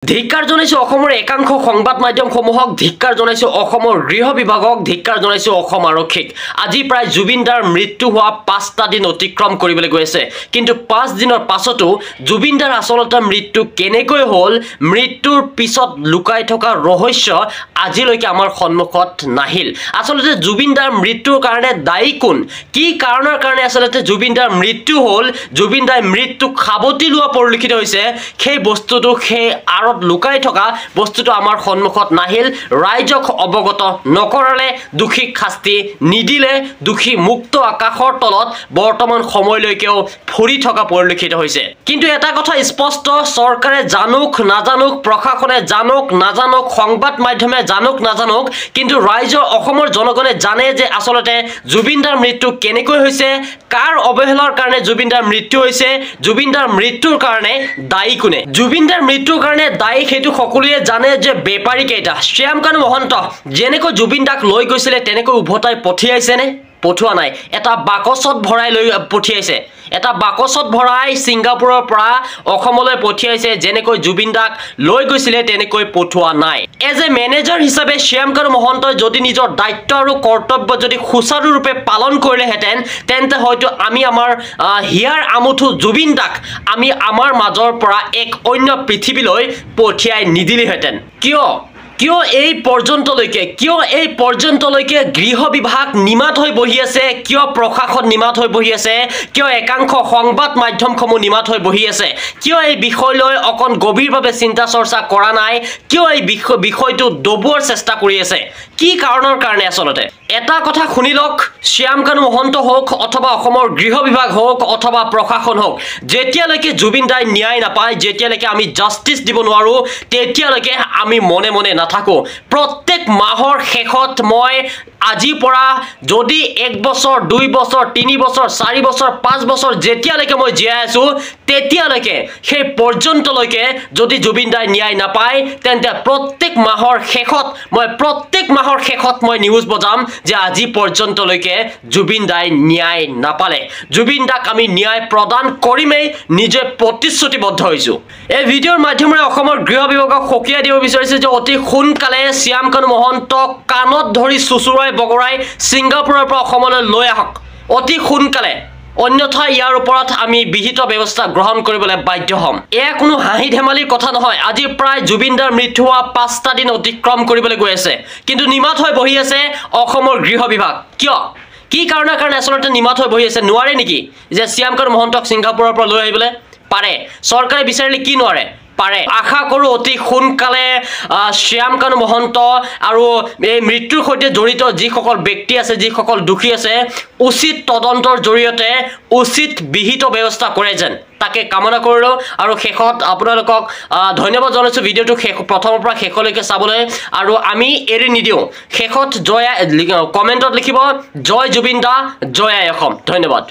ধিক্কাৰ জনাইছো অসমৰ একাংশ সংবাদ মাধ্যমসমূহক, ধিক্কাৰ জনাইছো অসমৰ গৃহ বিভাগক, ধিক্কাৰ জনাইছো অসম আৰক্ষীক। আজি প্ৰায় জুবিন দাৰ মৃত্যু হোৱা 5টা দিন অতিক্ৰম কৰিবলৈ গৈ আছে, কিন্তু 5 দিনৰ পাছতো জুবিন দাৰ আচলতে মৃত্যু কেনেকৈ হ'ল, মৃত্যুৰ পিছত লুকাই থকা ৰহস্য আজিলৈকে আমাৰ সন্মুখত নাহিল। আচলতে জুবিন দাৰ মৃত্যুৰ কাৰণে দায়ী কোন, কি কাৰণৰ কাৰণে আচলতে জুবিন দাৰ মৃত্যু হ'ল, জুবিন দাই মৃত্যুক সাৱটি লোৱা পৰিলক্ষিত হৈছে, সেই বস্তুটো, সেই আঁৰত লুকাই থকা বস্তুটো আমাৰ সন্মুখত নাহিল। ৰাইজক অৱগত নকৰালে, দোষীক শাস্তি নিদিলে, দোষী মুক্ত আকাশৰ তলত বৰ্তমান সময়লৈকেও ফুৰি থকা পৰিলক্ষিত হৈছে। কিন্তু এটা কথা স্পষ্ট, চৰকাৰে জানুক নাজানুক, প্ৰশাসনে জানুক নাজানুক, সংবাদ মাধ্যমে জানুক নাজানুক, কিন্তু ৰাইজৰ অসমৰ জনগণে জানে যে আচলতে জুবিন দাৰ মৃত্যু কেনেকৈ হৈছে, কাৰ অৱহেলাৰ কাৰণে জুবিন দাৰ মৃত্যু হৈছে, জুবিন দাৰ মৃত্যুৰ কাৰণে দায়ী কোনে। জুবিন দাৰ মৃত্যুৰ কাৰণে দায়ী সেইটো সকলোৱে জানে যে বেপাৰী কেইটা। শ্যামকানু মহন্ত যেনেকৈ জুবিন দাক লৈ গৈছিলে তেনেকৈ উভতাই পঠিয়াইছেনে? পঠোৱা নাই। এটা বাকচত ভৰাই লৈ পঠিয়াইছে, এটা বাকচত ভৰাই ছিংগাপুৰৰ পৰা অসমলৈ পঠিয়াইছে। যেনেকৈ জুবিন দাক লৈ গৈছিলে তেনেকৈ পঠোৱা নাই। এজ এ মেনেজাৰ হিচাপে শ্যামকানু মহন্তই যদি নিজৰ দায়িত্ব আৰু কৰ্তব্য যদি সুচাৰুৰূপে পালন কৰিলেহেঁতেন, তেন্তে হয়তো আমি আমাৰ হিয়াৰ আমঠু জুবিন দাক আমি আমাৰ মাজৰ পৰা এক অন্য পৃথিৱীলৈ পঠিয়াই নিদিলিহেঁতেন। কিয় কিয় এই পৰ্যন্তলৈকে, কিয় এই পৰ্যন্তলৈকে গৃহ বিভাগ নিমাত হৈ বহি আছে, কিয় প্ৰশাসন নিমাত হৈ বহি আছে, কিয় একাংশ সংবাদ মাধ্যমসমূহ নিমাত হৈ বহি আছে, কিয় এই বিষয় লৈ অকণ গভীৰভাৱে চিন্তা চৰ্চা কৰা নাই, কিয় এই বিষয়টো দবোৱাৰ চেষ্টা কৰি আছে, কি কাৰণৰ কাৰণে? আচলতে এটা কথা শুনি লওক, শ্যামকানু মহন্ত হওক অথবা অসমৰ গৃহ বিভাগ হওক অথবা প্ৰশাসন হওক, যেতিয়ালৈকে জুবিন দাই ন্যায় নাপায়, যেতিয়ালৈকে আমি জাষ্টিছ দিব নোৱাৰোঁ, তেতিয়ালৈকে আমি মনে মনে নাথাকোঁ। প্ৰত্যেক মাহৰ শেষত মই আজিৰ পৰা যদি 1 বছৰ, 2 বছৰ, 3 বছৰ, 4 বছৰ, 5 বছৰ যেতিয়ালৈকে মই জীয়াই আছোঁ, তেতিয়ালৈকে সেই পৰ্যন্তলৈকে যদি জুবিন দাই ন্যায় নাপায়, তেন্তে প্ৰত্যেক মাহৰ শেষত মই, প্ৰত্যেক মাহৰ শেষত মই নিউজ বজাম যে আজি পৰ্যন্তলৈকে জুবিন দাই ন্যায় নাপালে। জুবিন দাক আমি ন্যায় প্ৰদান কৰিমেই, নিজে প্ৰতিশ্ৰুতিবদ্ধ হৈছোঁ। এই ভিডিঅ'ৰ মাধ্যমেৰে অসমৰ গৃহ বিভাগক সকীয়াই দিব বিচাৰিছোঁ যে অতি সোনকালে শ্যামকানু মহন্তক কাণত ধৰি চুচুৰাই বগৰাই ছিংগাপুৰৰ পৰা অসমলৈ লৈ আহক অতি সোনকালে, অন্যথা ইয়াৰ ওপৰত আমি বিহিত ব্যৱস্থা গ্ৰহণ কৰিবলৈ বাধ্য হ'ম। এয়া কোনো হাঁহি ধেমালিৰ কথা নহয়। আজি প্ৰায় জুবিন দাৰ মৃত্যু হোৱা 5টা দিন অতিক্ৰম কৰিবলৈ গৈ আছে, কিন্তু নিমাত হৈ বহি আছে অসমৰ গৃহ বিভাগ। কিয়, কি কাৰণৰ কাৰণে আচলতে নিমাত হৈ বহি আছে? নোৱাৰে নেকি যে শ্যামকানু মহন্তক ছিংগাপুৰৰ পৰা লৈ আহিবলৈ? পাৰে, চৰকাৰে বিচাৰিলে কি নোৱাৰে? পাৰে। আশা কৰোঁ অতি সোনকালে শ্যামকানু মহন্ত আৰু এই মৃত্যুৰ সৈতে জড়িত যিসকল ব্যক্তি আছে, যিসকল দোষী আছে, উচিত তদন্তৰ জৰিয়তে উচিত বিহিত ব্যৱস্থা কৰে যেন, তাকে কামনা কৰিলোঁ। আৰু শেষত আপোনালোকক ধন্যবাদ জনাইছোঁ ভিডিঅ'টো শেষ প্ৰথমৰ পৰা শেষলৈকে চাবলৈ, আৰু আমি এৰি নিদিওঁ। শেষত জয় কমেণ্টত লিখিব জয় জুবিন দা, জয় আই অসম। ধন্যবাদ।